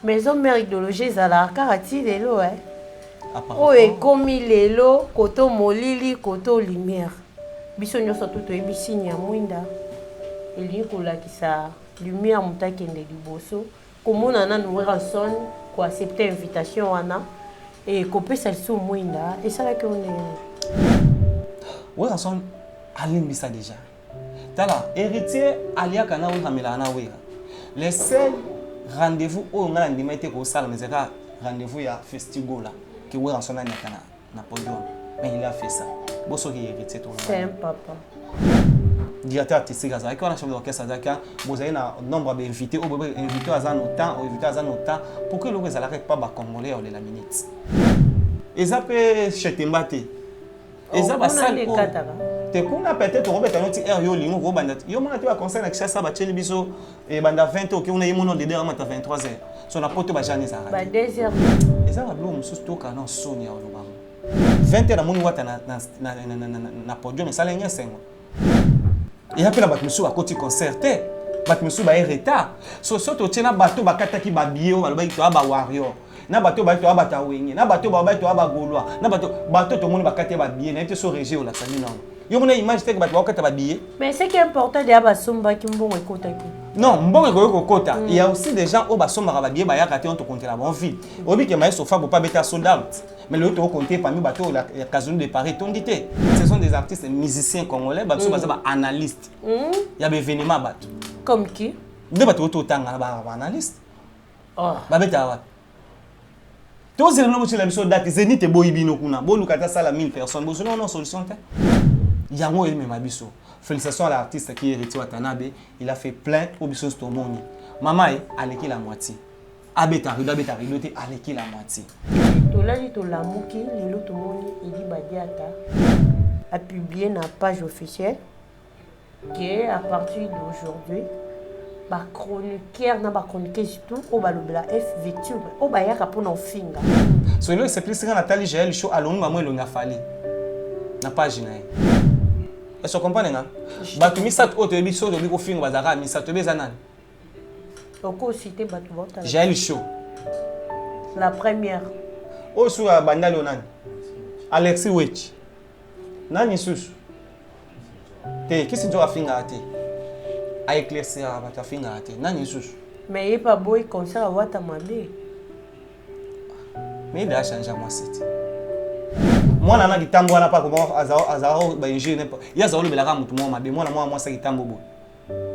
Maison mère, idéologie ezalaka kaka ti lelo, eh. Oyo ekomi lelo koto molili, koto lumière, biso nyonso tu toyebi signe ya mwinda elingi kolakisa lumière. Moto akende liboso komona nanu Werrason koaccepte invitation wana e kopesa lisusu mwinda esalaki o ndenge? Werrason alimbisa déjà. Tala, Héritier aliaka na Wera, amelaka na Wera. Le seul rendez-vous oyo ngai nandima ete kosalama ezalaka rendez-vous ya Festigola, ke Werrason anyata na podium, mais il a fait ça. Bo soki Héritier to C'est un papa. Directeur artistique azalaki wana, chef d'orchestre azalaki wana, bozali na nombre ya bainvité oyo boye, invité aza no temps, oyo invité aza no temps. Pourquoi eloko ezalaka epa bacongolais ya olela minute eza mpe chetemba te? Eza Oh, basale kuna nde ekataka. Te, kuna peut-être okobeta noti heure yo olingi okobanda te. Yo mona te, baconcert na Kinshasa batieli biso ebanda 20, oke kuna, ye mona leader amata 23 heures. So na poto bajane ezalaka ba te. 2 heures. Eza babiloko mosusu tokana na soni ya olobango. 20 heures namoni Wata na podium, esalengi esengo. Eya mpe na bato mosusu bakoti concert te, bato mosusu baye retard. So totie na bato bakataki babillet oyo balobaki toya bawarrior, na bato oyo bayaki toya bato ya Wenge, na bato oyo balobaki toya bagaulois, na bato tomoni bakati ya babillet. Nayebi te so régie olakisa bino yango. Yo mona image teke bato bakokata babillet. Mais ce qui est important deya, basombaki, mbongo ekotaki. Non, mbongo ekoki kokota. Il y a aussi des gens oyo basombaka babillet, bayaka te. On tokontela bango vide. Oyebi ke maestro Fabo mpe abeta sold out, mais lelo tokokonte parmi bato oyo ya Casino de Paris etondi te. Ce sont des artistes musiciens congolais, bato baza baanalyste ya baévénement, bato Comme qui? Nde bato oyo totanga na baanalyste. Oh. Babetaka wapi? Tozela bino, botiela biso date. Zénith eboyi bino kuna, boluka ata sala 1000 personnes, bozwi no solution te. Yango emema biso. Félicitations à l'artiste qui est Héritier Watanabe. Il a fait plein oyo biso nyonso tomoni. Mama ye aleki la moitié. Abeta rideau, abeta rideau te, aleki la moitié. Tolali, tolamuki lelo, tomoni Edi Badiata apublié na page officielle que à partir d'aujourd'hui, bachroniqueur na bachroniqueuse tout oyo balobela F Victime, oyo bayaka mpona ofinga. So eloko esepelisi nga, natali Jael Show alongi bango elongi afali na page na ye. Est-ce comprendre nga? Bato misato oyo toyebi, soki toyebi kofinga, bazalaka misato. Toyebi eza nani? Okosite bato baotala. Jael Show. La première. Oyo suka ya bandali, oyo nani? Alexis Wech. Nani susu te? Kisi nzoka afingaka te, aéclairciraka bato, afingaka te. Nani susu? Mais ye mpe aboyi concert awata mabe. Mais il a changé mwasi te. Mwana na kitambo wana pa azala bainjure, ye azala olobelaka motu moko mabe. Mwana mwana mwasi ya kitambo boye,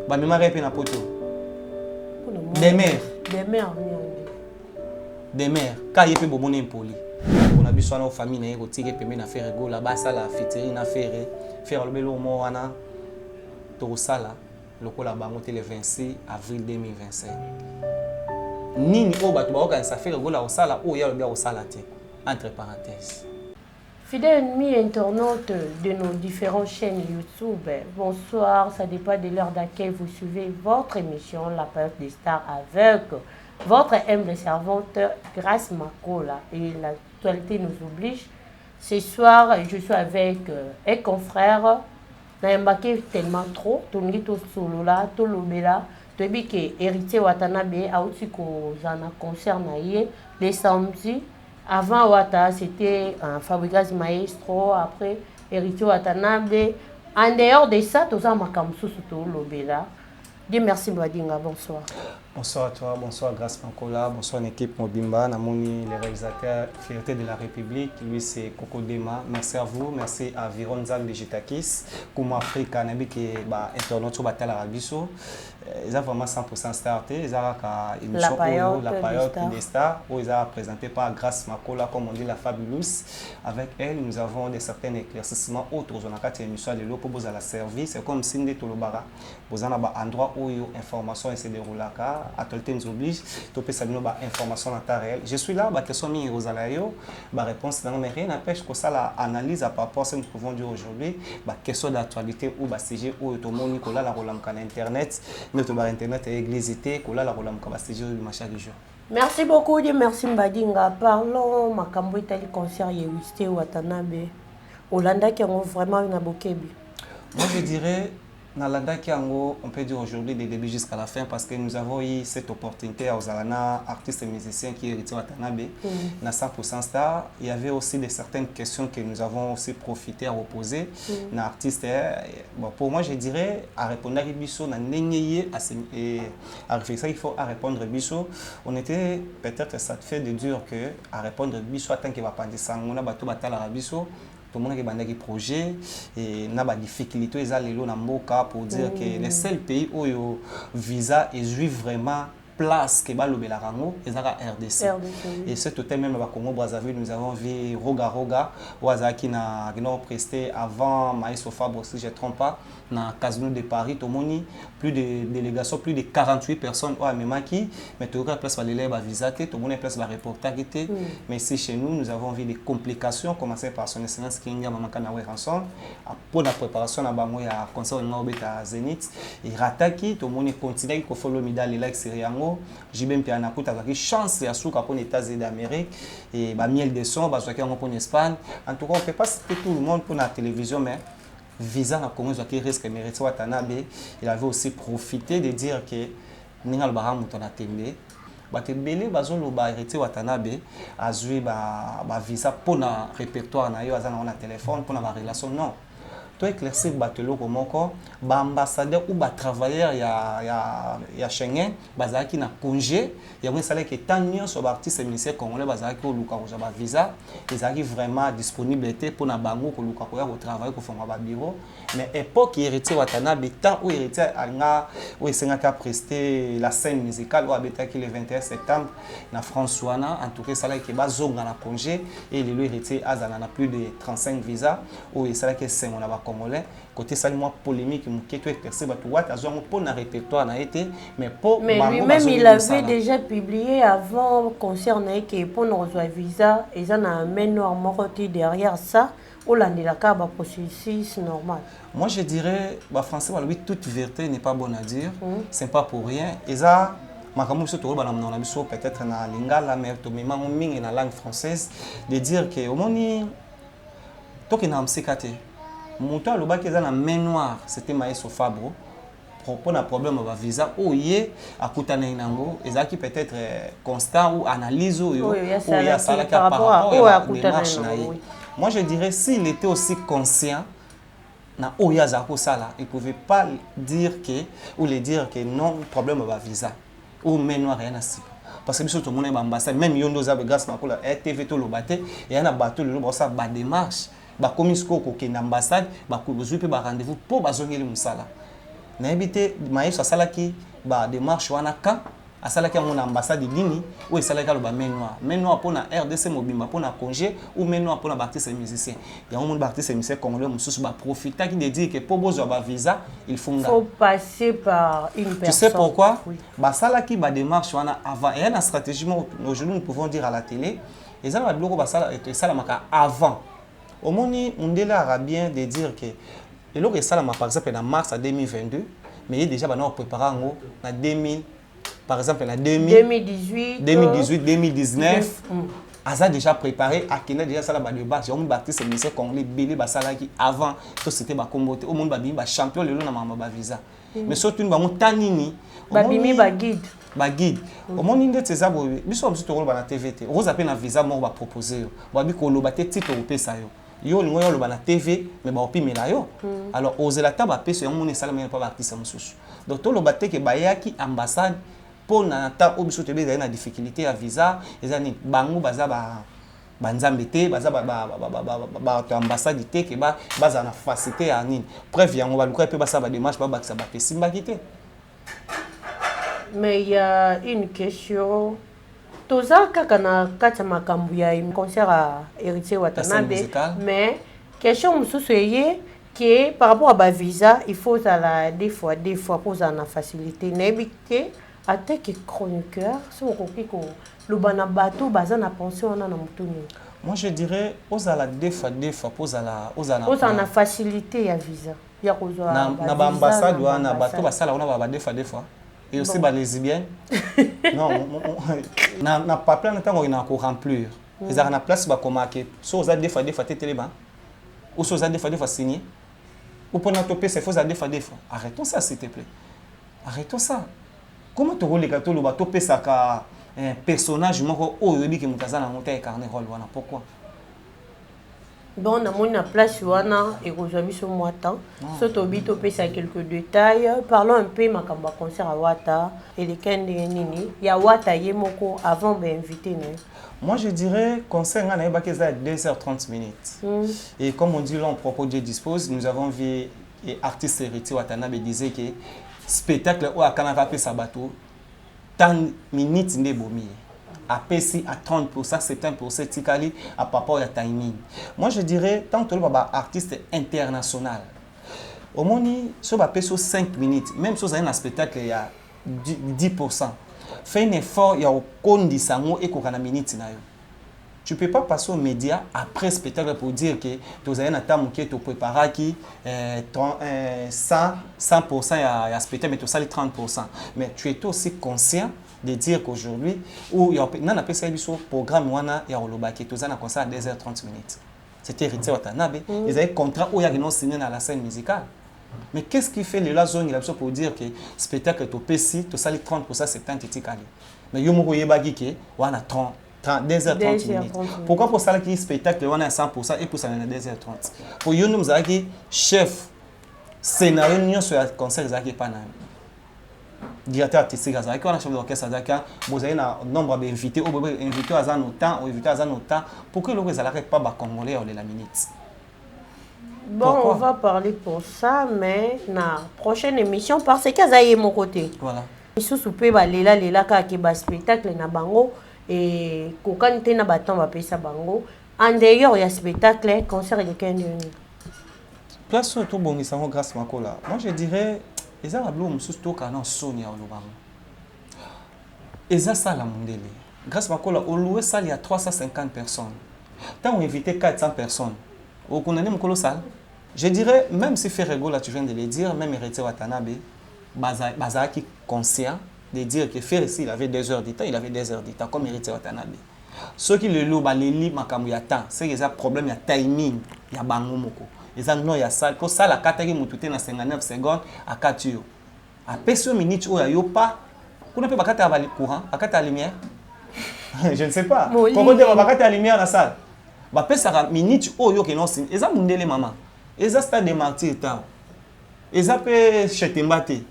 bamemaka ye mpe na poto. Demer. Demer. Demer ka ye mpe bomoni impoli. Ndeko na biso wana, famille na ye kotika pembeni na Ferre Gola, basala featuring na Ferre. Ferre alobi eloko moko wana, tokosala lokola bango te le 26 avril 2025. Nini oyo bato bakokanisa Ferre Gola kosala oyo ye alobi akosala te, entre parenthèses? Fidèles amis internautes de nos différentes chaînes YouTube, bonsoir. Ça dépend de l'heure d'accueil. Vous suivez votre émission La Période des Stars avec votre humble servante Grâce Makola. Et l'actualité nous oblige. Ce soir, je suis avec un confrère. Nayambaki tellement trop. Tolingi tosolola, tolobela. Toyebi ke Héritier Watanabe auti kozala na concert na ye le samedi. Avant Wata, c'était un Fabregas Maestro, après Héritier Watanabe. En dehors de ça, toza makambo mosusu tolobela. Dieu merci Mbadinga, bonsoir. Bonsoir à toi, bonsoir Grâce Mankola, bonsoir l'équipe Mobimba, Namoni, les réalisateurs, fierté de la République, lui c'est Coco Dema. Merci à vous, merci à Viron Nzambi Jitakis, Kuma Africa, nabi ke ba internautes so batala biso. Eza vraiment 100% star te, eza kaka émission oyo La Payotte des Stars, oyo eza présenté par Grâce Makola, comme on dit la Fabulous. Avec elle, nous avons des certains éclaircissements autres na kati ya émission ya lelo mpo bozala service. C'est comme si nde tolobaka boza na baendroit oyo information ese déroulaka. Actualité nous oblige topesa bino bainformation na temps réel. Je suis là, baquestion mingi ekozala yo, baréponse nango, mais rien n'empêche kosala analyse à par rapport à ce que nous pouvons dire aujourd'hui, baquestion d'actualité ou basujet oyo tomoni kolala kolamuka na internet. Nde tobaka internet ya église te, kolala kolamuka, basujet oyo bima chaque jour. Merci beaucoup, Dieu merci Mbadinga. Parlons makambo etali concert ya Héritier Watanabe. Olandaki yango vraiment na bokebi? Moi je dirais Nalandaki yango, on peut dire aujourd'hui du début jusqu'à la fin, parce que nous avons eu cette opportunité à ozala na artiste et musicien qui est Héritier Watanabe na 100% Star. Il y avait aussi de certaines questions que nous avons aussi profité à reposer na artiste. Bon, pour moi, je dirais à répondre à biso na ndenge ye à réfléchir, il faut à répondre biso. On était peut-être satisfait de dire que à répondre biso en tant que bapanzi sango na bato batalaka biso, tomonaki ebandaki projet e na badifficulté eza lelo na mboka, pour dire que le seul pays oyo visa ezwi vraiment place ke balobelaka yango ezaka RDC. RDC, oui. Et cet hôtel même na Congo Brazzaville, nous avons vu Roga Roga oyo azalaki na kino presté avant Maestro Fabre, si je ne trompe pas, na Casino de Paris. Tomoni plus de délégation, plus de 48 personnes oyo amemaki, mais toyoka place balela bavisa te, tomoni place bareportaki te. Mais ici chez nous, nous avons vu des complications, commencer par son excellence Kinga Mamaka na Werrason, pour la préparation na bango ya concert olinga obeta Zénith, erataki. Tomoni continuaki Koffi Olomide alelaki série yango. JB Mpiana kuta azwaki chance ya suka mpona États-Unis d'Amérique et bamiel de son bazwaki yango mpona Espagne. En tout cas, on peut pas citer tout le monde mpona télévision, mais visa na Congo ezwaki risque. Héritier Watanabe, il avait aussi profité de dire que ndenge alobaka moto na tembe, bato ebele bazoloba Héritier Watanabe azwi bavisa mpona répertoire na yo aza nango na téléphone, mpona barelation. Non, to éclaircir bato eloko moko: baambassadeur ou batravailleur ya Schengen bazalaki na congé. Yango esalaki etan nyonso baartiste musicien congolais bazalaki koluka kozwa bavisa, ezalaki vraiment disponible te mpona bango koluka koya kotravaille, kofonga babureau. Mais époque Héritier Watanabe, temps oyo Héritier alinga, oyo esengaki aprester la scène musicale oyo abetaki le 21 septembre na France wana, en tout cas esalaki bazonga na congé. E lelo Héritier azala na plus de 35 visa oyo esalaki esengo na bacongolais. Côté esali mwa polémique moke, to éclaircir bato: wata azwa yango mpo na répertoire na ye te, mais mpo Mais lui-même, il avait déjà publié avant concert na ye ke mpona kozwa visa eza na main noire moko te derrière ça, olandelaka baprocessus normal. Moi, je dirais, bafrançais balobi: toute vérité n'est pas bonne à dire. C'est pas pour rien. Eza makambo biso tokoloba na monoko na biso, peut-être na lingala, mais tomemango mingi na langue française, de dire ke omoni tokendaka mosika te. Moto alobaki eza na main noire, c'était Maestro Fabro, mpona problème ya bavisa oyo ye akutanaki nango. Ezalaki peut-être constat ou analyse oyo asalaki par rapport ya démarche na ye. Moi, je dirais, s'il était aussi conscient na oyo azala kosala, il pouvait pas dire que ou le dire que non, problème ya bavisa ou main noire eya na nsima, parce que biso tomoni baambassade, même yo nde oza Grâce Makola RTV, toloba te, eya na bato lelo baosala badémarche, bakomi sikoyo kokende ambassade, bazwi mpe barendez-vous mpo bazongeli mosala. Nayebi te Mayeso asalaki badémarche wana kan asalaki yango na ambassade nini oyo esalaki aloba main noire, main noire mpona RDC mobimba mpona congé ou main noire mpona baartiste musicien. Yango moni baartiste musicien congolais mosusu baprofitaki de dire que mpo bozwa bavisa, il faut nga faut passer par une personne. Tu sais pourquoi? Oui. Basalaki badémarche wana avant. Eya na stratégie moko, aujourd'hui nous pouvons dire à la télé, eza na babiloko basala esalamaka avant. Omoni mondele ara bien de dire que eloko esalama par exemple na mars ya 2022, mais ye déjà bana koprépare yango na 2000, par exemple na 2018. 2018, 2019, aza déjà préparé, akende déjà asala badémarche. Yango baartiste musicien congolais ebele basalaki avant. To cité bakombo te, omoni babimi bachampion lelo na makambo bavisa, mais so tuni bango ta nini? Babimi baguide. Baguide. Omoni ndeti eza boye, biso bamosusu tokoloba na TV te. Okoza mpe na visa moko bapropose yo, babi koloba te, titre okopesa yo, yo olingo oyo oloba na TV, mais baopimela yo. Alors ozela ta bapesa yango, moni esalamaki mpa baartiste mosusu. Donc toloba te ke bayaki ambassade mpo na ta oyo biso toyebi ezali na difficulté ya visa. Eza nini? Bango baza ba banzambe te, baza bato ya ambassade te ke bazala na facilité ya nini. Preuve yango, balukaki mpe basala badémarche, babakisa bato, esimbaki te. Mais il y a une question. Toza kaka na kati ya makambo ya concert ya Héritier Watanabe, mais question mosusu eye ke par rapport à bavisa, il faut ozala deux fois deux fois mpo ozala na facilité. Nayebi te, ateke chroniqueur, soki okoki koloba na bato baza na pensée wana na motu nini. Moi, je dirais ozala deux fois deux fois mpo ozala ozala na facilité ya visa ya kozwa. Na baambassade wana, bato basala wana baba deux fois deux fois et aussi bon. Balesbienne non, na papier wana, ntango okendaka koremplir, ezalaka na place bakomaka so oza deux fois deux fois te, telema, ou so oza deux fois deux fois signé. Ou mpona topesa, il faut eza deux fois deux fois. Arrêtons ça, s'il te plaît, arrêtons ça. Comment tokoleka, toloba topesaka personnage moko oyo oyebi ke moto aza nango te, incarner rôle wana? Pourquoi? Bon, namoni na place wana ekozwa biso mwa temps so tobi topesa quelques détails. Parlons un peu makambo ya concert ya Wata. Eleka ndenge nini ya Wata ye moko avant bainvité na ye? Moi, je dirais, concert nga nayebaki eza ya 2h30 minutes. Et comme on dit, l'homme propos Dieu dispose. Nous avons vu et artiste Héritier Watanabe disait que spectacle oyo akanaka apesa bato tant minutes nde ebomi ye, apesi à 30, 70 etikali à par rapport ya timing. Moi, je dirais, tant toloba baartiste international, omoni so bapesi yo 5 minutes, même so ozali na spectacle ya 10, fais un effort ya kokondisa yango ekoka na minute na yo. Tu peux pas passer aux médias après spectacle pour dire que tozali na temps moke, topréparaki 30, 100 ya spectacle, mais tosali 30. Mais tu étais aussi conscient de dire qu'aujourd'hui ou nani apesaki biso programme wana ya kolobaki toza na concert à 2h30 minutes? C'était Héritier Watanabe. Ezali contrat oyo akende osigné na la scène musicale. Mais qu'est-ce qui fait lelo azongela biso pour dire que spectacle topesi, tosali 30, 70 etikali? Mais yo moko oyebaki ke wana 30 30, 2h30 minutes. Pourquoi posalaki spectacle wana ya 100 epusana na 2h30? Po yo nde ozalaki chef scénario nyonso ya concert, ezalaki epa na yo. Directeur artistique azalaki wana, chef d'orchestre azalaki, bozali na nombre ya bainvité oyo boye, invité aza no temps, oyo invité aza no temps. Pourquoi eloko ezalaka epa bacongolais ya olela minute? Bon, pourquoi? On va parler pour ça, mais na prochaine émission, parce que aza ye moko te. Voilà. Misusu mpe balelalela kaka ke baspectacle na bango ekokani te na batemps bapesa bango en dehors ya spectacle. Concert eleki ndenge? Place oyo tobongisa yango, Grâce Makola, moi je dirais eza babiloko mosusu tokana na soni ya koloba ngo. Eza sala mondele, Grâce Makola, olouer salle ya 350 personnes, ntango invité 400 personnes, okunda nde mokolo sala. Je dirais, même si Ferre Gola, tu viens de le dire, même Héritier Watanabe, bazalaki conscient de dire que Ferre, s'il avait 2 heures du temps, il avait 2 heures du temps comme Héritier Watanabe. Soki lelo baleli makambo ya temps, c'est que eza problème ya timing ya bango moko, eza no ya salle. Po salle akataki motu te na 59 secondes, akati yo, apesi yo minute oyo ayo pa kuna mpe bakataka ba courant, bakataka lumière, je ne sais pas. Koko te, bakataka lumière na salle, bapesaka minute oyo okende osini. Eza mondele, mama, eza stade de martyr tao, eza mpe Chetemba te,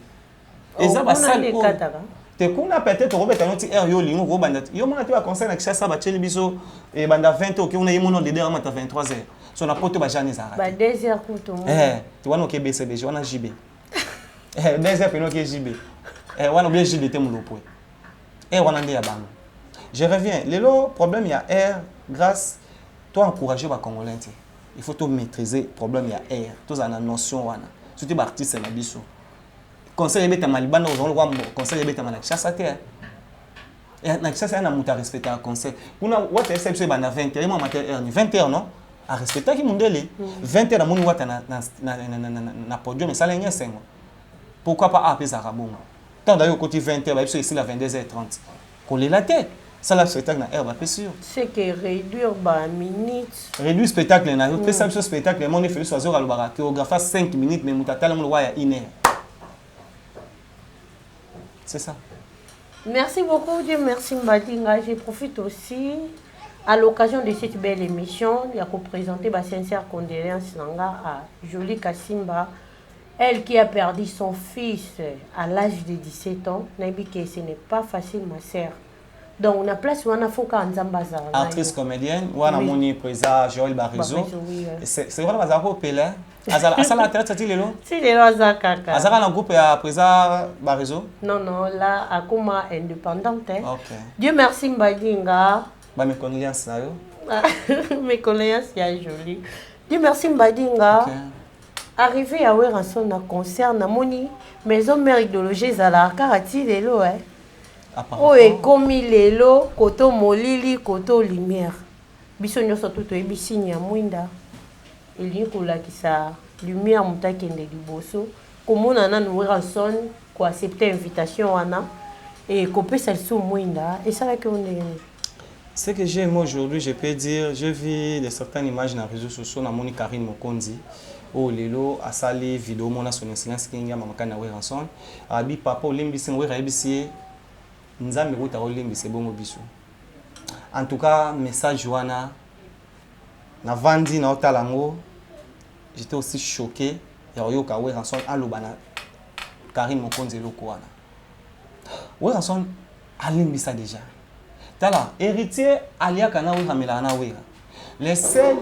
eza basalle te. Kuna peut-être okobeta noti heure yo olingi, okobanda yo mona te. Baconcert na Kinshasa batieli biso ebanda 20, oke kuna, ye mona leader amata 23 heures. So na poto bajane ezalaka te wana, oke BCBG wana, JB 2 heures pene, oke JB wana, obie JB te, molopwe heure wana nde ya bango. Je reviens lelo, problème ya heure, Grâce, to encourager bacongolais te. Il faut to maîtriser problème ya heure, tozala na notion wana, surtout baartiste na biso. Concert ebetama libanda, ozongo lokwa concert ebetama na Kinshasa te. Na Kinshasa ya na moto arespectaka concert kuna. Wata yebisa biso ebanda 20 heures, mwa matin heure ni 20 heures, non, arespectaki mondele 20 heures. Namoni Wata na podium, esala ye esengo. Pourquoi pas a apesaka bongo? Ntango dayo okoti 20 heures, bayebi biso esila 22 heures 30, kolela te, sala spectacle na heure bapesi yo. C'est que réduire ba minutes. Réduire spectacle na yo, pesa biso spectacle moni. Félix azoka alobaka chorégraphie 5 minutes, mais moto atala molo ya 1 heure, c'est ça. Merci beaucoup, Dieu merci Mbadinga. Je profite aussi à l'occasion de cette belle émission ya présenter ma sincère condoléance à Jolie Kassimba, elle qui a perdu son fils à l'âge de 17 ans. Nayebi que ce n'est pas facile, ma sœur. Donc na place wana, faut ka Nzambe azala. Actrice comédienne wana, moni président Joël Barizo, c'est wana bazala kopela, asala théâtre ti lelo. Ti lelo aza kaka. Azaka na groupe ya président Barizo? Non, là akoma indépendante, hein. OK. Dieu merci Mbadinga. Ba mes condoléances na yo. Mes condoléances ya Jolie. Dieu merci Mbadinga. Okay. Arrivé ya Werrason na concert, namoni maison mère, idéologie ezalaka kaka ti lelo, eh. Oyo ekomi lelo koto molili, koto lumière, biso nyonso tu toyebi signe ya mwinda elingi kolakisa lumière. Moto akende liboso komona nanu Werrason koaccepte invitation wana e kopesa lisusu mwinda, esalaki yo ndenge nini? Ce que j'aime aujourd'hui, je peux dire, j'ai vu de certaines images dans les réseaux sociaux, namoni Karine Mokonzi. Oyo lelo asali video mona Son Excellence King Yama Makani na Werrason. Abi papa olimbisi nga, Werra ayebisi ye Nzambe kuta olimbisa ebongo biso. En tout cas message wana navandi naotala yango, j'étais aussi choqué ya koyoka Werrason aloba na Carine Mokonzi eloko wana. Werrason alimbisa déjà. Tala, Héritier aliaka na Werra, amelaka na Werra. Le seul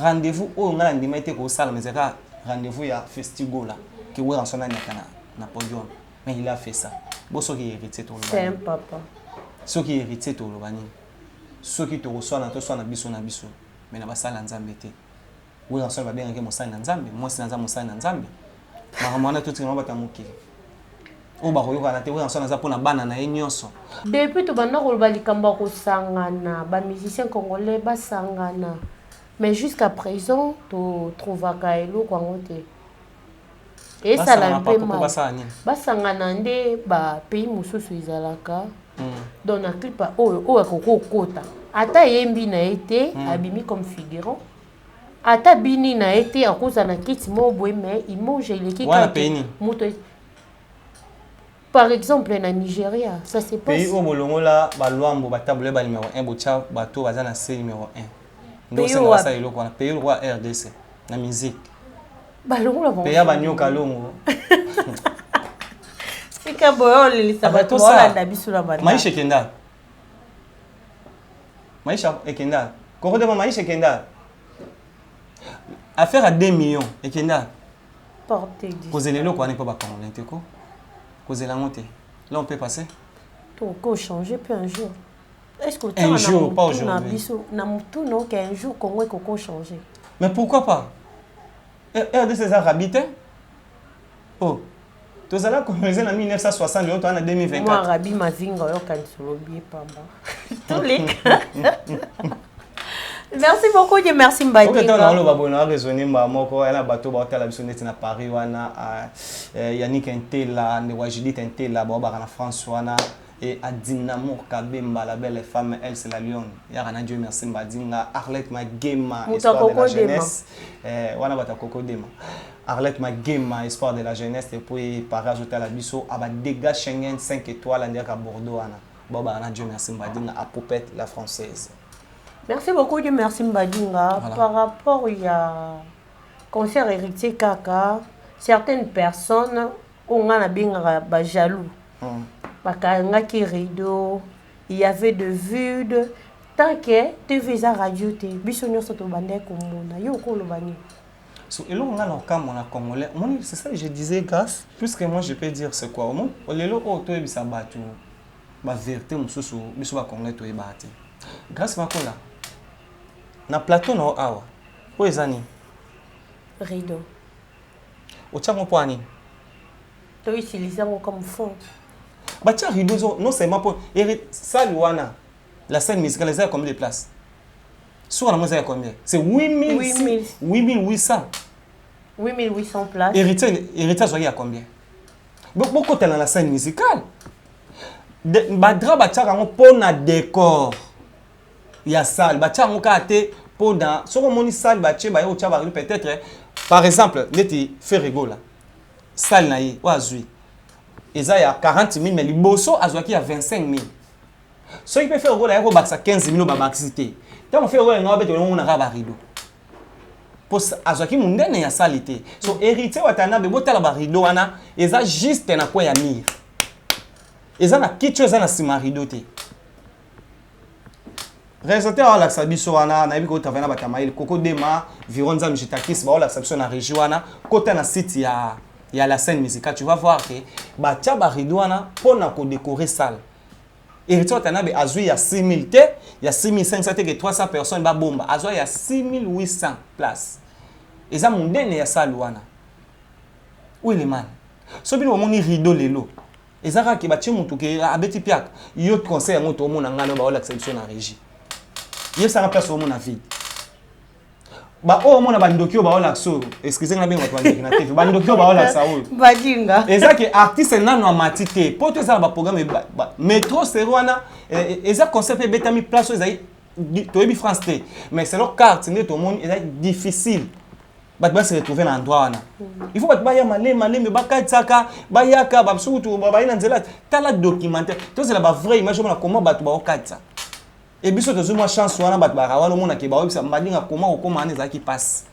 rendez-vous oyo ngai nandima ete kosalama ezalaka rendez-vous ya Festigola ke Werrason aniaka na podium. Mais il a fait ça. Bo soki Héritier toloba C'est un nini? papa. Soki Héritier toloba nini? Soki tokoswana, toswana biso na biso, mais na basala ya Nzambe te. Werrason babengaki mosali na Nzambe, mwasi na Nzambe, mosali na Nzambe. Makambo wana totikana bato ya mokili oyo bakoyokana te. Werrason aza mpona bana na ye nyonso. Depuis tobanda koloba likambo ya kosangana, bamusicien congolais basangana, mais jusqu'à présent totrouvaka eloko yango te. Esala mpe mal. Basala nini? Basangana nde bapays mosusu ezalaka. Donc na clip oyo, oyo akoki okota, ata eyembi na ye te, abimi comme figurant, ata bini na ye te, akozala na kiti moko boye, mais image eleki. Wana pays nini? Moto, par exemple na Nigeria, ça se passe. Pays oyo bolongola balwambo batabolo ba numéro 1, botya bato baza na se numéro 1 nde Pays osenga wapi? basala eloko wana. Pays lokola RDC na musique. Balongola bango. Pays ya banyoka longo. Sika boye olelisa Ah, bato tosala. baolanda biso na banda. Maisha ekenda, maisha ekenda kokodema, maisha ekenda, affaire ya 2 millions ekenda. Porte du Kozela eloko wana mpo bacongolais te, ko kozela yango te. Là on peut passer. Toko changer mpe un jour, est ce que Un jour, pas na aujourd'hui. biso na mutu noke un jour Congo ekoko changer? Mais pourquoi pas? RDC eza rabi te. Oh, tozala colonisé na 1960, lelo toza na Mwa 2024. Rabi Mazinga, oyokanisa olobi epamba toleka. Merci beaucoup, Dieu merci. Oke, ntango Mbadinga. naoloba boye, na raisonne mbala moko ya na bato baotala biso neti na Paris wana, ah, Yannick Entela, ndeko ya Judith Entela, baobaka na France wana, et Adinamo Kabemba, la belle femme, elle c'est la lionne yaka na Dieu merci Mbadinga, Arlette Magema, Moto espoir de la Akoko Dema. jeunesse. Wana bato ya Koko Dema, Arlette Magema, espoir de la jeunesse depuis Paris, azotala biso abadega Schengen 5 étoiles, andiaka Bordeaux wana, baobaka na Dieu merci Mbadinga, Apopette la française. Merci beaucoup, Dieu merci Mbadinga. Voilà. Par rapport il y a concert Héritier kaka, certaines personnes oyo nga nabengaka bajaloux bakangaki rideau, il y avait de vide. Tant que TV eza radio te, biso nyonso tobandaki komona. Yo okoloba nini? So, eloko nga na okamwa na congolais, omoni, c'est ça que je disais, grâce, puisque moi je peux dire, c'est quoi? Omoni, lelo oyo toyebisa bato bavérité mosusu, biso bacongolais toyebaka te. Grâce Makola, na plateau na yo awa, oyo eza nini? Rideau. Otiango mpo ya nini? Toutilize yango comme fond. Batia rideau ezo non seulement mpo salle wana, la scène musicale, eza ya combien de place? Suka nango eza ya combien? C'est 8000. 8000. 8800. 8800 places. Héritier azwaki ya combien? Bokotela na scène musicale, badrap batiaka yango mpo na décor ya salle. Batia yango kaka te mpo na soki omoni salle batie, baye kotia barideau. Peut-être par exemple neti Ferre Gola, salle na ye oyo azwi eza ya 40 000, mais liboso azwaki ya 25 000. Soki mpe Ferre Gola aye kobakisa 15 000, oyo babakisi te, ntango Ferre Gola enga babete, omona kaka barideau mpo azwaki monene ya sali te. So Héritier Watanabe, botala barideau wana, eza juste na coin ya mur, eza na kiti oyo eza na nsima ya rideau te. Réalisateur aolakisa biso wana, nayebi kotravaille na bato ya mayele, Koko Dema, Viron Nzambe, Jitakis, baolakisa biso na régie wana. Kota na site ya la scène musicale, tu vas voir ke batia barideau wana mpo na kodécorer salle. Héritier Watanabe azwi ya 6000 te, ya 6500 te, ke 300 personnes babomba. Azwa ya 6800 place, eza monene ya salle wana. Oyo elemani so bino bomoni rideau lelo, eza kaka ke batie motu ke abeti piaka yo conseil yango. Toomona ngai no baolakisa biso na régie, yebisanga place omona vide. Baoyo omona bandoki oyo baolakisa oyo, excuse nga, benga bato bandoki na TV, bandoki oyo baolakisa oyo. Mbadinga. Eza ke artiste nano amati te po to eza na baprogramme métro sero wana, eza concert mpe ebetami place oyo ezali toyebi France te, mais selon carte nde tomoni, ezali difficile. Bato ba se retrouver na endroit wana. Il faut bato baya malemi malemi, bakatisaka, bayaka bamosusu kutu baye na nzela. Tala documentaire, tozela ba vraie image, omona comment bato baokatisa. E biso tozwi mwa chance wana, bato baka wana, omonake baoyebisa mbadinga koma kokóma wana ezalaki mpasi.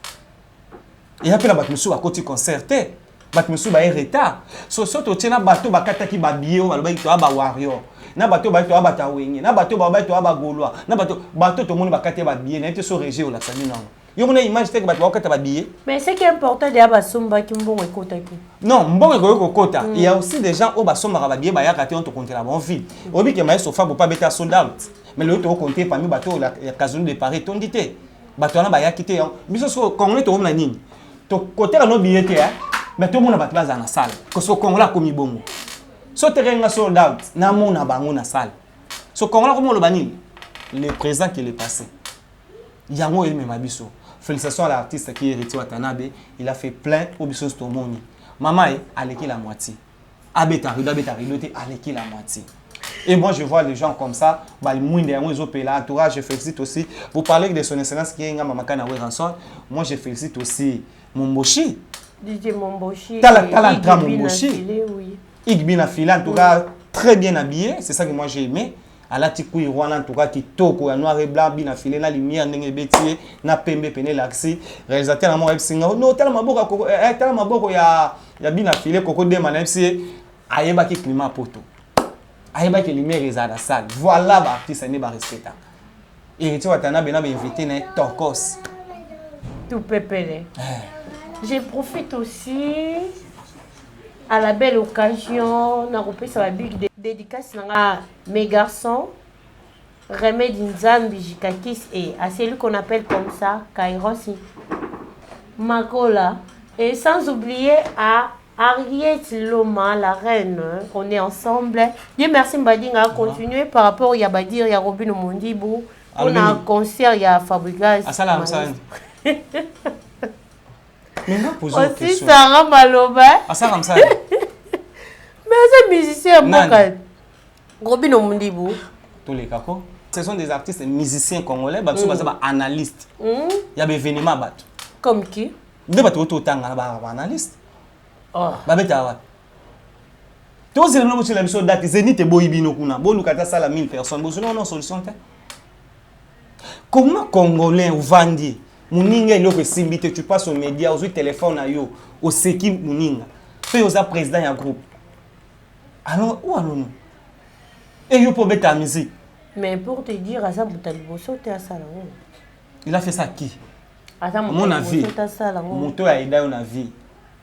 Eya mpe na bato mosusu bakoti concert te, bato mosusu baye retard. So totie na bato bakataki babillet oyo balobaki toya bawarrior, na bato baye toya bato ya Wenge, na bato babai toya bagaulois, na bato tomoni bakati ya babillet. Nayebi te so régie olakisa bino yango, yo mona image teke bato bakokata babillet. Mais ce qui est important deya, basombaki, mbongo ekotaki. Non, mbongo ekoki kokota. Il y a aussi des gens oyo basombaka babillet, bayaka te. Oyo tokontela bango ville, oyebi ke maye sofa bopa beta sold out, mais lelo tokokonte parmi bato oyo ya Casino de Paris etondi te, bato wana bayaki te. Biso so Congolais tokomona nini? Tokoteka no billet te, mais tomona bato bazala na salle. So Congolais akomi bongo, so tekenga sold out, namona bango na salle. So Congolais akomi oloba nini? Le présent qui le passé, yango emema biso. Félicitations à l'artiste qui est Héritier Watanabe, il a fait plein oyo biso nyonso tomoni. Mama ye aleki la moitié, abeta rideau, abeta rideau te, aleki la moitié. Et moi, je vois les gens comme ça, mwinda yango ezopela. Entourage, je félicite aussi. Vous parlez de son excellence qui est Ngamba Makana Werrason. Moi, je félicite aussi Momboshi. DJ Momboshi. Tala, tala, Ntra Momboshi. Oui. Igbi na fila, en tout cas, très bien habillé. C'est ça que moi j'ai aimé. Alati cuir wana, en tout cas kitoko, ya noir et blanc, bina file na lumière ndenge ebeti ye na pembe pene elakisi. Réalisateur na moko ayebisi nga: no, tala maboko, tala maboko ya bina file. Koko Dema, nayebisi ye, ayebaki climat poto, ayebaki lumière ezala na salle. Voilà, baartiste nde barespectaka. Héritier Watanabe na bainvité na ye tokos. Tout pépélé. Je profite aussi à la belle occasion na kopesa ba big dédicace na nga, mes garçons Remède Nzambi Jikakis et à celui qu'on appelle comme ça Kairos Makola, et sans oublier à Harriet Loma, la reine, on est ensemble. Dieu merci. Mbadinga a continué par rapport ya Badir ya Robin Mondibu. On a un concert, il y a Fabregas. Asala msani. Mais nga pose une Aussi question. Sarah Maloba. Asala msani. Mais c'est musicien mboka. Robin Mondibu. Tolekako. Ce sont des artistes musiciens congolais, bato baza ba analyste. Ya ba événement bato. Comme qui? Nde bato otanga na ba analyste. Oh. Babetaka wapi? Tozela bino, botiela biso date. Zénith eboyi bino kuna, boluka ata sala 1000 personnes, bozwi no solution te. Comment Congolais ovandi, moninga eloko esimbi te, tu passes au média, ozwi téléphone na yo, oseki moninga mpe oza président ya groupe? Alors où allons-nous? E yo mpo obeta musique. Mais pour te dire, aza moto ya liboso te asala ngo. Il a fait ça qui? Aza moto Mon ya avis, liboso te asala ngo. Moto oyo aida yo na vie,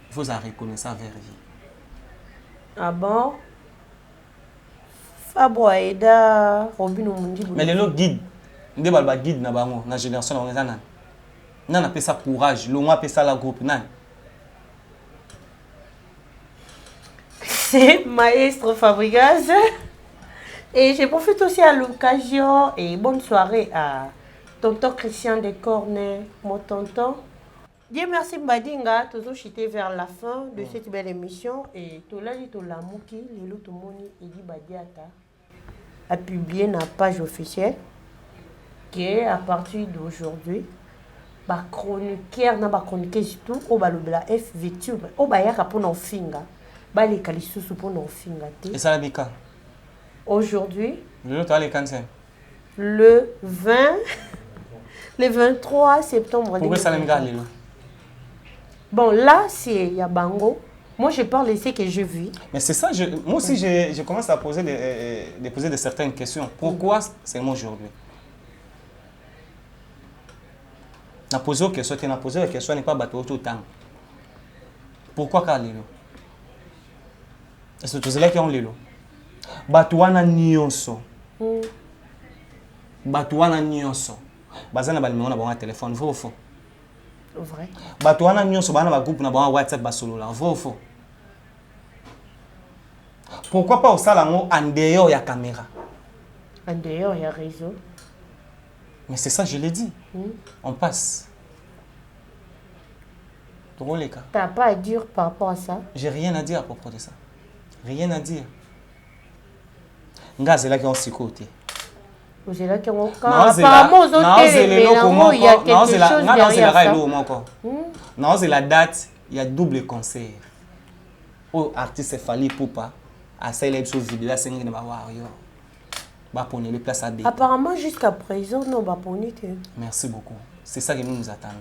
il faut ozala reconnaissant vers ye. Ah bon? Fabro aida Robin Mundibu. Mais lelo guide nde baloba, guide na bango na génération na bango eza nani? Nani apesa courage longo, apesa la groupe? Nani? C'est Maestro Fabregas. Et je profite aussi à l'occasion et bonne soirée à tonton Christian de Cornet, mon tonton. Dieu merci. Mbadinga, toujours chuté vers la fin de cette belle émission et tolali, tolamuki lelo, tomoni Edi Badiata a publié na page officielle que à partir d'aujourd'hui, bachroniqueur na bachroniqueuse tout oyo balobela F Victime, oyo bayaka mpona ofinga, baleka lisusu mpona ofinga te. Esalami ka? Aujourd'hui. Lelo toaleka nse. Le 20, le 23 septembre. Pourquoi esalami kaka lelo? Bon, là c'est ya bango. Moi, je parle de ce que je vis. Mais c'est ça, moi aussi je commence à poser de certaines questions. Pourquoi seulement aujourd'hui? Na poser question te, na poser question n'est pas bato oyo totanga. Pourquoi kaka lelo? Est ce que tozelaki yango lelo? Bato wana nyonso, bato wana nyonso baza na banimero na bango ya téléphone, vrai ou faux? Vrai. Bato wana nyonso baa na bagroupe na bango ya WhatsApp, basolola, vrai ou faux? Pourquoi pas osala yango en dehors ya caméra? En dehors ya réseau. Mais c'est ça, je l'ai dit. On passe, tokoleka. T'as pas à dire par rapport à ça? J'ai rien à dire à propos de ça, rien à dire. Nga azelaki yango sikoyo te. Ozelaki yango apparemment ozotelemela yango, il y a quelque chose derrière ça. Eloko moko, naozela date ya double concert oyo artiste Fally Ipupa asalela biso video, asengaki na bawarrior baponele place abeta. Apparemment, jusqu'à présent non, baponi te. Merci beaucoup, c'est ça que nous nous attendons.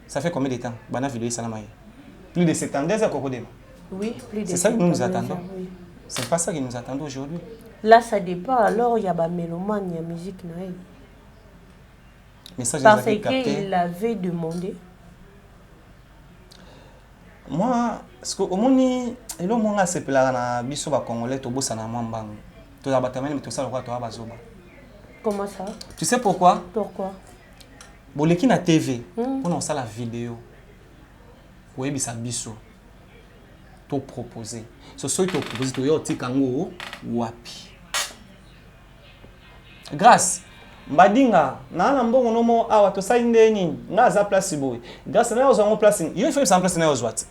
Ça fait combien de temps bana vidéo esalama ye? Plus de 72 heures, kokodema. Oui, plus de C'est ça que nous nous 72 attendons. heures, oui. C'est pas ça que nous attendons aujourd'hui. Là, ça dépend alors, il y a bamélomane ya musique na ye. Message parce ezalaki capté. Qu'il l'avait demandé. Moi, ce que omoni, elo monga asepelaka na biso bacongolais, tobosana mwa mbango, tozala bato ya mayele, tosala lokola toya bazoba. Comment ça? Tu sais pourquoi? Pourquoi? Boleki na TV mpona kosala video koyebisa biso topropose. So soki topropose, toya otika yango wapi? Grâce Mbadinga naa na mbongo nomo awa, tosali nde nini? Nga aza place boye, grâce na ozwa yango place yo, ifo yebisa place na yo ozwa te.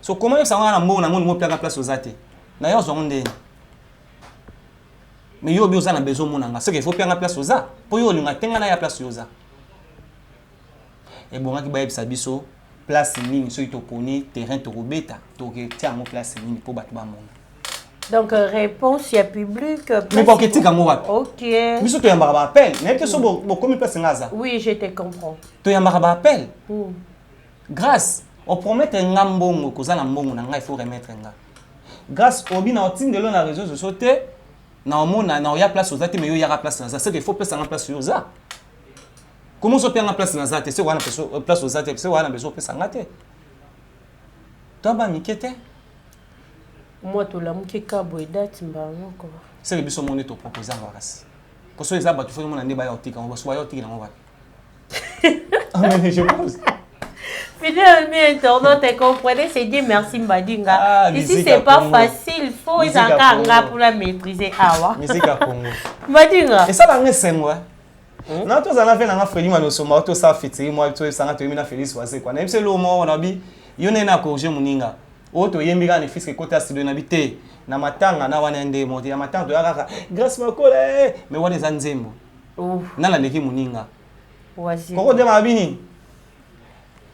So koma yebisa nga na mbongo nango, ningo opiaka place oza te na yo ozwa yango ndeni? Mais yo obi oza na besoin omona nga, soki il faut pianga place oza, mpo yo olinga te nga na ya place yo oza. Ebongaki bayebisa biso place nini. Soki toponi terrain, tokobeta, tokotia yango place nini mpo bato bamona. Donc réponse ya public. Mais bakotika yango wapi? Ok. Biso toyambaka baappel, nayebi te so bokomi place nga aza. Oui, je te comprends. Toyambaka baappel. Grâce opromettre nga mbongo, koza na mbongo na ngai, il faut remettre nga. Grâce obi na otindelo na réseau sociaux te, na omona na oya place oza te, mais yo oyaka place naza, c'est que il faut pesa nga place oyo oza. Comment ozopianga place naza te? Se wana place oza te, se wana besoin opesa nga te, to bamike te. Moi tolamuki ka boye, date mbala moko. Seke biso moni topropose yango kasi poso eza bato fo mona nde baya otika yango, baso baya otikela yango wapi? Ah, je pose. Fidèle ami internaute, comprenez, c'est Dieu merci Mbadinga. Ah, ici, c'est pas facile. Faut nga pour la maîtriser. Awa. Musique à Congo. Mbadinga. Et ça va esengo. Na tozala mpe nanga Fredi Manosomba, tosala fetiri mwa, toyebisanga toyembi na Félix Wazekwa. Nayebi se lo moko na bi yo nde na corrige moninga oyo toyembi kaka na fiske ekota ya studio na bi te na matanga na wana nde mo te ya matanga toya kaka Grâce Makola, mais wana eza nzembo nana aleki moninga koko dema bini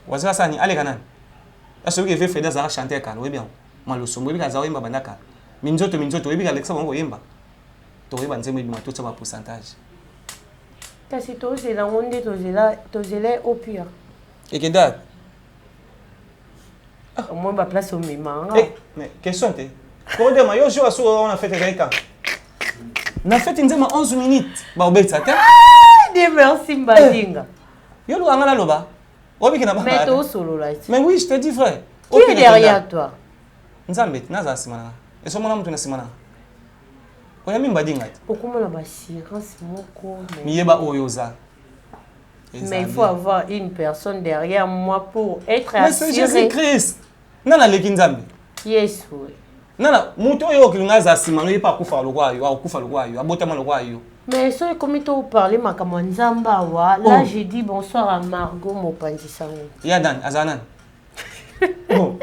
wazira asala nini, aleka nani? Asoki eve Fredi azalaka chanteur kala, oyebi yango. Malosombo oyebi aza oyemba banda kala, minzoto minzoto oyebi alekisa bango koyemba. Tokoyeba nzembo ebima, totia ba pourcentage. Kasi tozela yango nde tozela, tozela au pire. Ekenda. Au moins baplace omemanga. Mais question te, kodema yo jour asuka wana, fête ezali kaka na fête, nzembo 11 minutes baobetisa te. Dieu merci Mbadinga. Yo luka nga naloba obiki na Mais tosolola. Mais oui, je te dis vrai. Qui est derrière toi? Nzambe nazala nsima nanga, esomona motu na nsima nanga oyambi Mbadinga te. Okomona baassurance moko. Miyeba oyo oza. Mais il faut avoir une personne derrière moi pour être Mais c'est Jésus-Christ. Nana aleki Nzambe? Yesu. Nana moto oyo okolinga aza nsima no, ye mpe akufa lokwa yo, akufa lokwa yo, abotama lokwa yo. Mais soki ekomi toparle makambo ya Nzambe awa, là, oh. Je dis bonsoir à Margot Mopanzi Sango. Ya nani? Azala nani? Oh.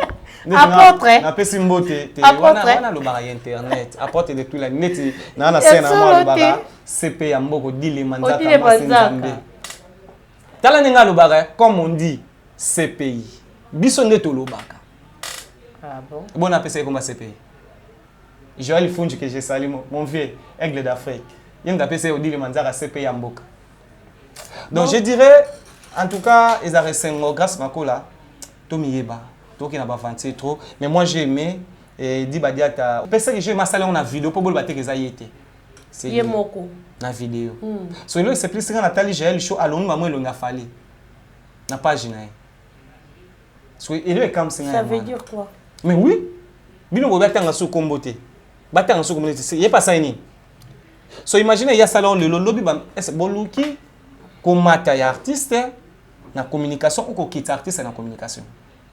Apôtre. Napesi mbote te wana alobaka ya internet, apôtre de tout la neti naa na se na mwa alobaka cp ya mboko dilema nzaka mwasi Nzambe. Tala ndenge alobaka, comme on dit CPI, biso nde tolobaka. Ah bon? Bon, apesa komba CPI Joël Funji, que je salue, mon vieux aigle d'Afrique, ye moto apesa ye Odile Manzaka CPI ya mboka. Donc, bon, je dirais en tout cas ezalaka esengo. Grâce Makola, tomiyeba, tokoki na baventure trop, mais moi j'ai aimé di badiata pesaki je masala yango na video mpo boloba teke eza ye te. Ye moko. Na video. So eloko esepelisi nga, natali Jael Show alongi bamo elongi afali na page na ye. So eloko ekamwisi nga. Ça veut dire quoi? Mais oui, bino boye batanga so kombo te, batanga so kombo te, ye pa asali nini? So imagine ye asala lelo, lobi boluki komata ya artiste na communication ou kokita artiste na communication.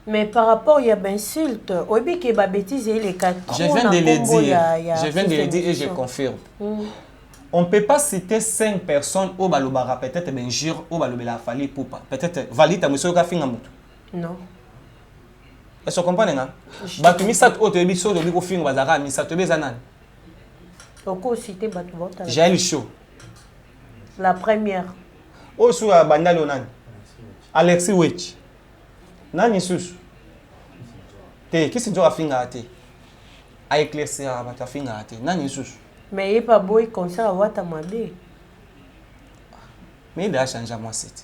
Mais par rapport ya bainsulte, oyebi ke babêtise eleka trop. Je viens de le dire, je viens de le dire et je confirme. On peut pas citer cinq personnes oyo balobaka peut-être bainjure oyo balobelaka Fally Ipupa. Peut-être Valita mosi oyoka finga motu? Non. Est-ce comprendre nga? Bato misato oyo toyebi, soki toyebi kofinga, bazalaka misato, toyebi eza nani? Okociter bato baotala. Jael Show. La première. Oyo su ya bandali oyo nani? Alexis Wetch. Nani susu? Te, Kisi Nzoka afingaka te. A éclairciraka bato, afingaka te. Nani susu? Mais ye mpe aboyi concert awata mabe. Mais ye achange mwasi te.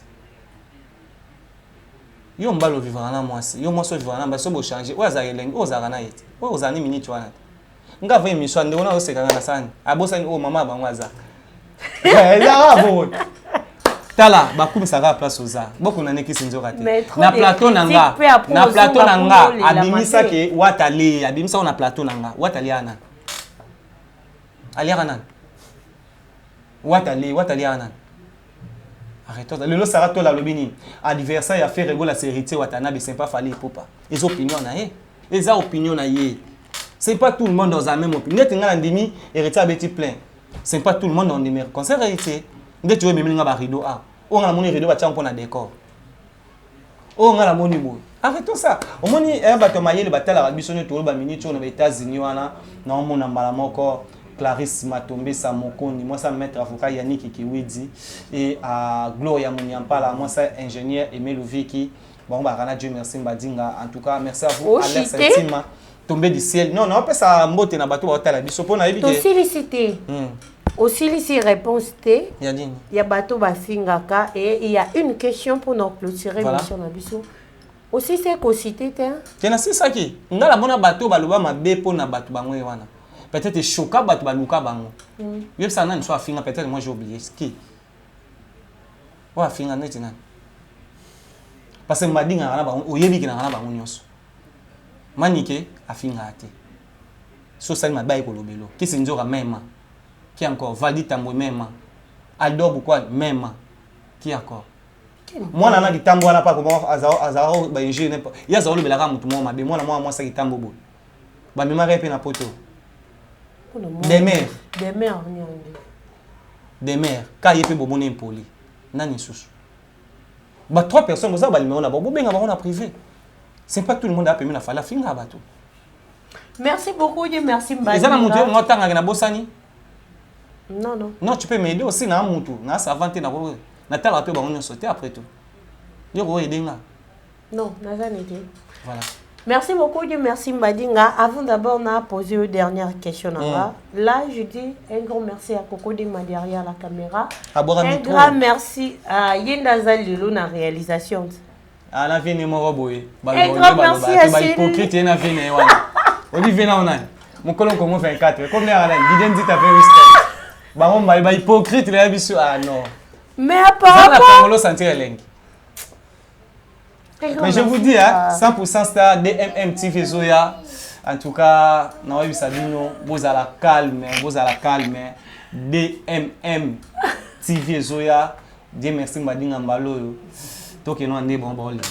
Yo mobali ovivaka na mwasi, yo mwasi ovivaka na mobali, so bochange, oyo azalaka elengi, oyo ozalaka na ye te, oyo ozala ni minute wana te. Nga va émission, ndeko na osekanga na sani abosani oyo mama ya bango aza ezaka bongo. Tala, bakumisaka place oza bokuna nekisi nzoka te. Na plateau na nga, na plateau na nga, abimisaki watale, abimisaka na plateau na nga. Watale ya nani? Aliaka nani? Watale, watale ya nani? Arrête. Lelo Sara Tola alobi nini? Adversaire ya Ferre Gola, c'est Héritier Watanabe, c'est pas Fally Ipupa. Eza opinion na ye, eza opinion na ye. C'est pas tout le monde dans la même opinion. Neti nga na ndimi Héritier abeti plein, c'est pas tout le monde ondimi concert Héritier. Ndeti oyo ememeli nga barideau a oyo, nga namoni rideau batia mpo na décor oyo nga namoni boye. Arrêtons ça. Omoni bato ya mayele batalaka biso nde toloba minute oyo na baÉtats-Unis wana. Naomona mbala moko Clarisse Matombesa Mokondi, mwasi maître avocat Yannick Kiwidi et à Gloria Munyampala, mwasi ingénieur Aimé Luviki. Bango bakana. Dieu merci Mbadinga. En tout cas, merci à vous. Alex Ntima tombé du ciel. Non, non, opesa mbote na bato baotala biso mpo nayebi ke tosilisi te. Osilisi réponse te. Ya nini? Ya bato bafingaka. Et il y a une question pour nous clôturer. Voilà. Mission na biso osisi ekociter te. Te, nasilisaki. Ngai namona bato baloba mabe mpo na bato bango ye wana, peut-être echoka bato baluka bango. Yebisaka nani so afinga? Peut-être moi j'ai oublié qui oyo afinga neti nani, parce que madingaka na bango, oyebikinaka na bango nyonso. Manike afingaka te. So osali mabe, aye kolobelo. Kisi nzoka mema. Qui encore? Valdi Tambwe mema. Aldor Bukwal mema. Qui encore? Mwana na kitambo wana pa azalaka bainjure, ye azala olobelaka motu moko mabe. Mwana mwana mwasi ya kitambo boye, bamemaka ye mpe na poto. Demer. Demer. Demer ka ye mpe bomoni impoli. Nani lisusu? Ba trois personnes boza banuméro na bango, bobenga bango na privé. C'est pas tout le monde apemi na Fally afinga bato. Merci beaucoup, Dieu merci. Eza na motu ngo otangaka na bosani. Non, non. Non, tu peux m'aider aussi na mutu na savant te, natalaka mpe bango nyonso te. Après tout, yo koaider nga. Non, naza nete. Voilà. Merci beaucoup, Dieu merci Mbadinga. Avant d'abord, on a posé une dernière question. Là, je dis un grand merci à Coco Dema derrière la caméra. Un grand merci à Yenda Zalilo na réalisation. Ah, na vie moko boye. Un grand merci à Hypocrite ye na vie na ye wana. Olivier na onani. Mokolo Congo 24. Comme ya nani? Didier Nzita pe Wister. Bango mbali ba hypocrite na biso. Ah non. Mais apparemment. Zala Congolo sentir elengi. Mais je vous dis, hein, 100% star DMM TV Zoya. En tout cas, naoyebisa bino, bozala calme, bozala calme. DMM TV Zoya. Dieu merci Mbadinga mbalo oyo. Tokeno nde bon baolinga.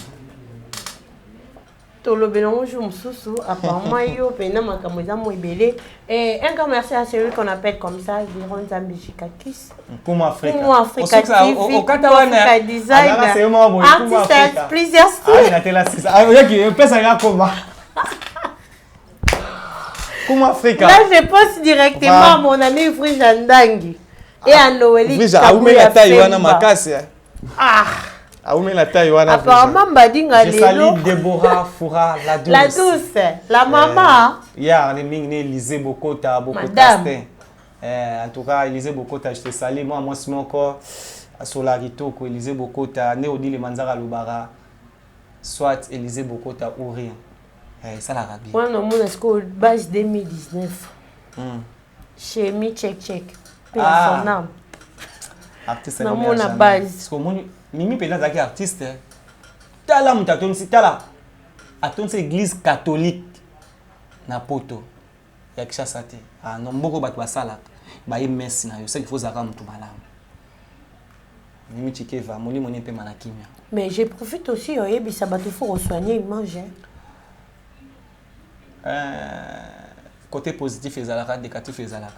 Tolobela yango jour mosusu. Apparemment yo mpena makambo eza mo ebele. Un grand merci à celui qu'on appelle comme ça, Viron Nzambe Jikakis. Kuma Africa. Kuma Africa TV, okata wana design, artiste, plusieurs styles. Natela sisa oyoki epesaka koma Kuma Africa. Là, je pense directement à mon ami Frija Ndangi et à Noélie. Frija aumela taille wana makasi. Ah, aumela taille wana. Apparemment Mbadinga lelo. Je salue Déborah Foura la douce. La douce, la maman. Ya ne mingi ne Élysée Bokota Bokota. En tout cas, Élysée Bokota, je te salue. Moi, mwasi moko asola kitoko, Élysée Bokota nde Odile Manzaka alobaka soit Élysée Bokota ou rien. Esalaka bien. Wana omona sikoyo base 2019. Chemi check check. Pe ah. Son âme. Artiste. Namona base. Omoni Mimi mpenza azalaki artiste. Tala moto atondisi, tala, atondisi église catholique na poto ya Kinshasa te. Ah non, mboko bato basalaka baye messe na yo, c'est qu'il faut ozalaka motu malamu. Mimi Chikeva, molimo ni mpema na kimia. Mais je profite aussi oyebisa bato, faut kosoigner image. Côté positif ezalaka, négatif ezalaka.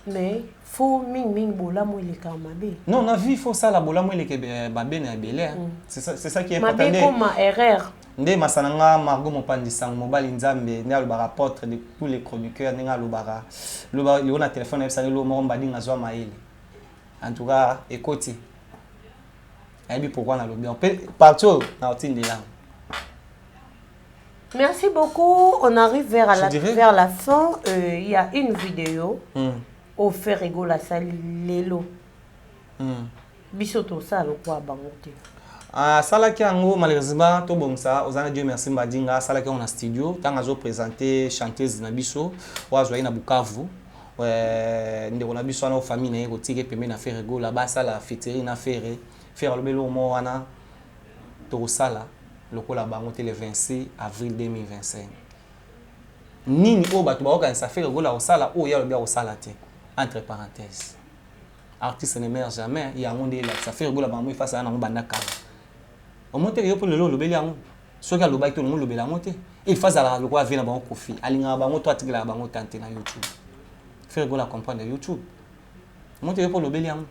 Mais faut mingimingi bolamu elekaka mabe. Non, na vie faut osala bolamu eleke mabe na ebele. C'est ça, c'est ça qui est important. Mabe koma erreur. Nde masana nga Margot Mopanzi sango mobali Nzambe nde alobaka apotre de tous les chroniqueurs ndenge alobaka loba lelo na telephone ayebisa ngai eloko moko Mbadinga azua mayele en tout cas ekoti nayebi pourquoi nalobi yango pe partie oyo nakotindela yango. Merci beaucoup. On arrive vers la, vers la fin. Il y a une vidéo au Ferre Gola asali lelo. Biso tosala lokola bango te. Asalaki yango malheureusement tobongisa oza na Dieu merci Mbadinga asalaki yango na studio ntango azo presenter chanteuse na biso oyo azwaki na Bukavu ndeko na biso wana famille na ye kotika ye pembeni na Ferre Gola basala featuring na Ferre. Ferre alobi eloko moko wana tokosala lokola bango te le 26 avril 2025. Nini oyo bato bakokanisa Ferre Gola akosala oyo ye alobi akosala te entre parenthèses. Artiste ne meurt jamais, yango nde elakisa Ferre Gola bango efasa ya nango banda kala. Omoni te ke yo pe lelo olobeli yango? Soki alobaki te olingi olobela yango te? Il faut azalaka lokola vie na bango Koffi, alingaka bango to atikelaka bango temps te na YouTube. Ferre Gola a comprendre YouTube. Omoni te yo pe olobeli yango?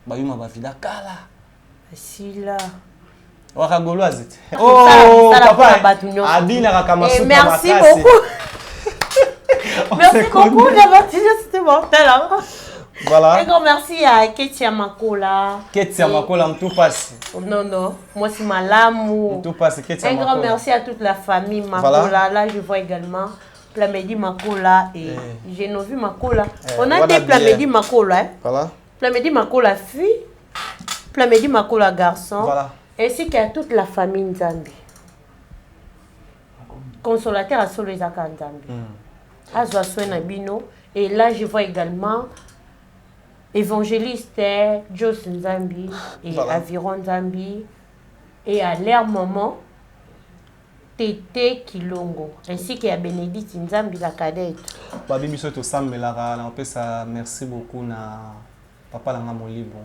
Ba yuma ba vida kala. Basila. Waka Gauloise te. Oh papa, abinaka Kamasutra makasi. Merci beaucoup. Merci beaucoup d'avoir toujours c'était mortel. Hein? Voilà. Un grand merci à Ketia Makola. Ketia Makola, m'tout passe. Non, non. Moi, c'est Malamu. M'tout passe, Ketia Un grand Makola. merci à toute la famille Makola. Voilà. Là, je vois également Plamedi Makola et Genovi Makola. On a Voilà des Plamedi bien. Makola. Hein? Voilà. Plamedi Makola fille, Plamedi Makola garçon. Voilà. Ainsi qu'à toute la famille Nzambi. Consolateur à solo ezaka Nzambi. Azwa soin na bino. Et là, je vois également évangéliste Jos Nzambi et Voilà. Aviron Nzambi et à leur maman Tété Kilongo ainsi qu'à Bénédicte Nzambi la cadette. Babi biso tosambelaka na opesa merci beaucoup na papa nanga Molibo,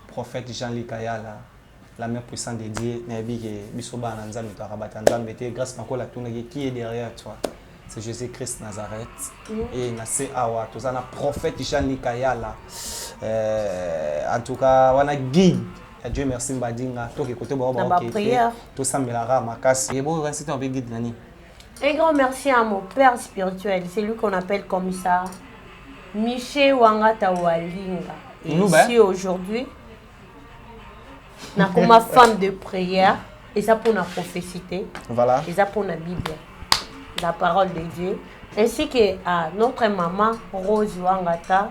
prophète Jean-Luc Ayala, la main puissante de Dieu, nayebi ke biso bana na Nzambe toyaka Nzambe te. Grâce Makola tunaki qui est derrière toi? C'est Jésus-Christ Nazareth. Et na se awa toza na prophète Jean-Luc Ayala. En tout cas wana guide ya Dieu merci Mbadinga toke kote ba Na ba ba okete prière. tosambelaka makasi. Et bon, reste un peu guide nani. Un grand merci à mon père spirituel, c'est lui qu'on appelle comme ça, Michel Wangata Walinga. Et Nous, ben. ici aujourd'hui, na ma femme de prière, et ça pour la prophétie, Voilà. et ça pour la Bible, la parole de Dieu, ainsi que à notre maman Rose Wangata,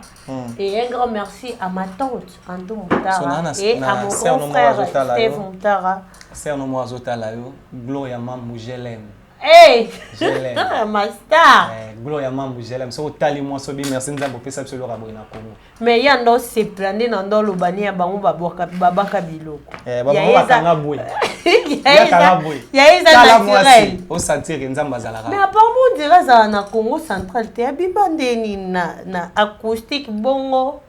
et un grand merci à ma tante Anto Mutara So, na, na, et na, à mon sœur grand no frère Moazo Tala, Steve yo. Mutara. Sœur no Moazo Tala, yo. Gloria Mambu, je l'aime. Hey! Je l'aime. Ma star! Gloria Mambu, je l'aime. So, tali moi, so, merci, Nzambe, opesa biso eloko ya boye na Congo. Mais ya ndo seplande na ndo lobani ya bango babwaka, babaka biloko. Ba Ya bango eza bakanga boye. Ya Ya eza kanga boye. ya eza Tala naturel. mwasi, o sentir que Nzambe azalaka. Mais apparemment on dirait azala na Congo central te. Abima ndeni na acoustique bongo.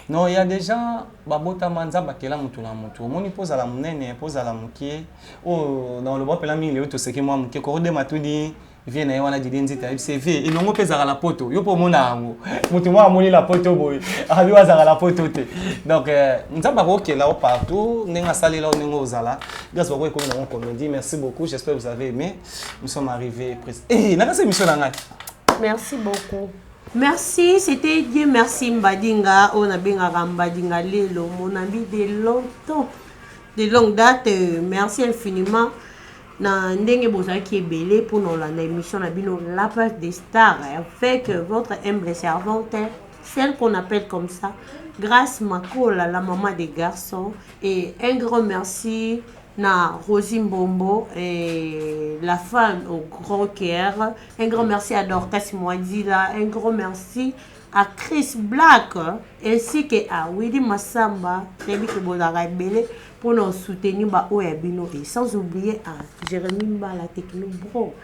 Non, il y a des gens babotama Nzambe akela mutu na mutu. Omoni mpo ozala monene, mpo ozala mokie. Oyo, na oloba mpela mingi lelo toseki mwa moke. Korode Matudi, vie na ye wana Didier Nzita, ayebisi ye, vie, elongo mpe ezalaka na poto. Yo mpo omona yango. Mutu moko amoni na poto boye. Abi oyo azalaka na poto te. Donc, Nzambe akokela yo partout, ndenge asalela yo, ndenge ozala. Grâce bakoki komi nango comédie. Merci beaucoup, j'espère que vous avez aimé. Nous sommes arrivés presque. Eh, nakasi émission na ngai. Merci beaucoup. Merci, c'était Dieu merci Mbadinga. On a bien Mbadinga Lelo, mon ami de longtemps, de longue date. Merci infiniment. Na ndenge bozalaki ebele pour nous la émission na bino La Place des Stars avec votre humble servante, celle qu'on appelle comme ça, Grâce Makola, la maman des garçons. Et un grand merci na Rosie Mbombo et la femme au grand cœur. Un grand merci à Dorcas Mouadila, un grand merci à Chris Black ainsi que à Willy Massamba, très bien que bozalaka ebele pour nous soutenir ba oyo ya bino, et sans oublier à Jérémy Mbala Techno Bro,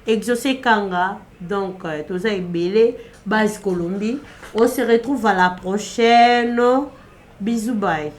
Exaucé Kanga. Donc toza ebele, base Colombie. On se retrouve à la prochaine. Bisous, bye.